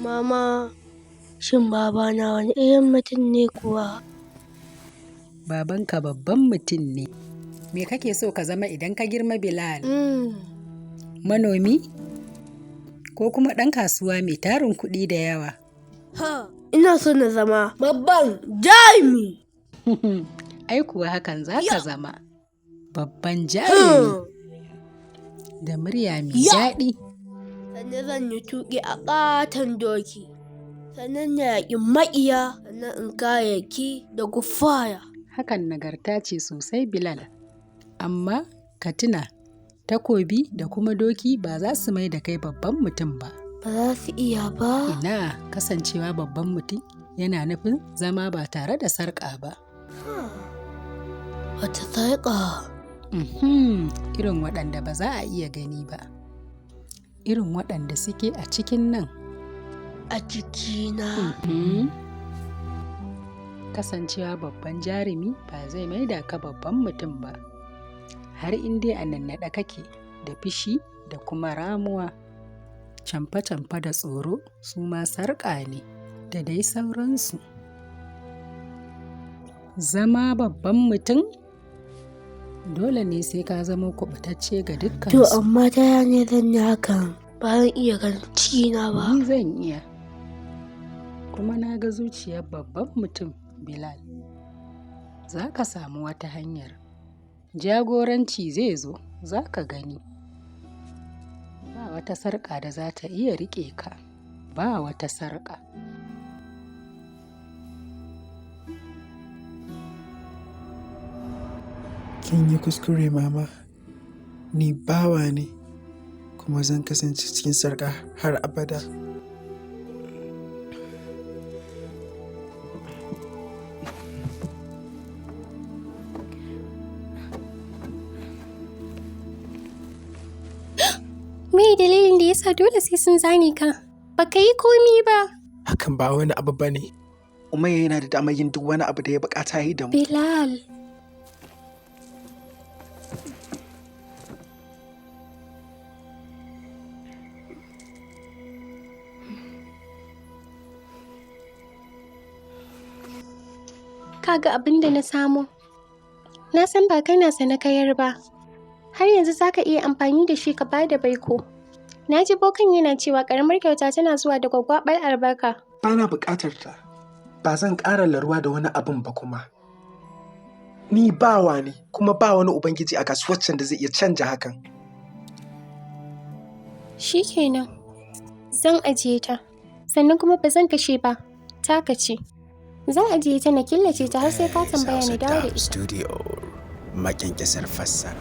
Mama, shin babana wani irin mutum ne kuwa? Babanka babban mutum ne. Me kake so ka zama idan ka girma, Bilal? Manomi? Ko kuma ɗan kasuwa mai tarin kuɗi da yawa? Ha, ina so na zama babban jarumi. Ai kuwa hakan za ka zama. Babban jarumi da murya mai daɗi. Sannan zan yi tuƙi a ƙaton doki. Sannan na yaƙi maƙiya, sannan in kare ki da gufara. Hakan nagarta ce sosai, Bilal. Amma ka tuna, takobi da kuma doki ba za su mai da kai babban mutum ba. Ba za su iya ba. Ina, kasancewa babban mutum yana nufin zama ba tare da sarƙa ba. Wata sarƙa? Irin waɗanda ba za a iya gani ba. Irin waɗanda suke a cikin nan. A cikina. Kasancewa babban jarumi ba zai maida ka babban mutum ba. Har in dai a nannaɗe kake da fushi da kuma ramuwa. Camfe-camfe da tsoro su ma sarƙa ne, da dai sauransu. Zama babban mutum? Dole ne sai ka zama kuɓutacce ga dukkansu. To amma ta yaya ne zan yi hakan? Ba zan iya ganin cikina ba. Ni zan iya. Kuma na ga zuciyar babban mutum, Bilal. Za ka samu wata hanyar. Jagoranci zai zo, za ka gani. Ba wata sarƙa da za ta iya riƙe ka. Ba wata sarƙa. Kin yi kuskure, Mama. Ni bawa ne, kuma zan kasance cikin sarƙa har abada. Me dalilin da yasa dole sai sun zane ka? Baka yi komi ba. Hakan ba wani abu bane. Umayya yana da damar yin duk wani abu da ya bukata yi da mu. Bilal. Kaga abin da na samu. Na san ba kana sana kayar ba. Har yanzu za ka iya amfani da shi ka ba da baiko. Na ji bokan yana cewa ƙaramar kyauta tana zuwa da gwaggwaɓar albarka. Ba na buƙatar ta. Ba zan ƙara laruwa da wani abin ba kuma. Ni bawa ne, kuma ba wani ubangiji a kasuwar can da zai iya canja hakan. Shi kenan. Zan ajiye ta. Sannan kuma ba zan kashe ba. Taka ce. Zan ajiye ta na killace ta har sai ka tambaya na dawo da ita. Studio, maƙyanƙyasar fassara.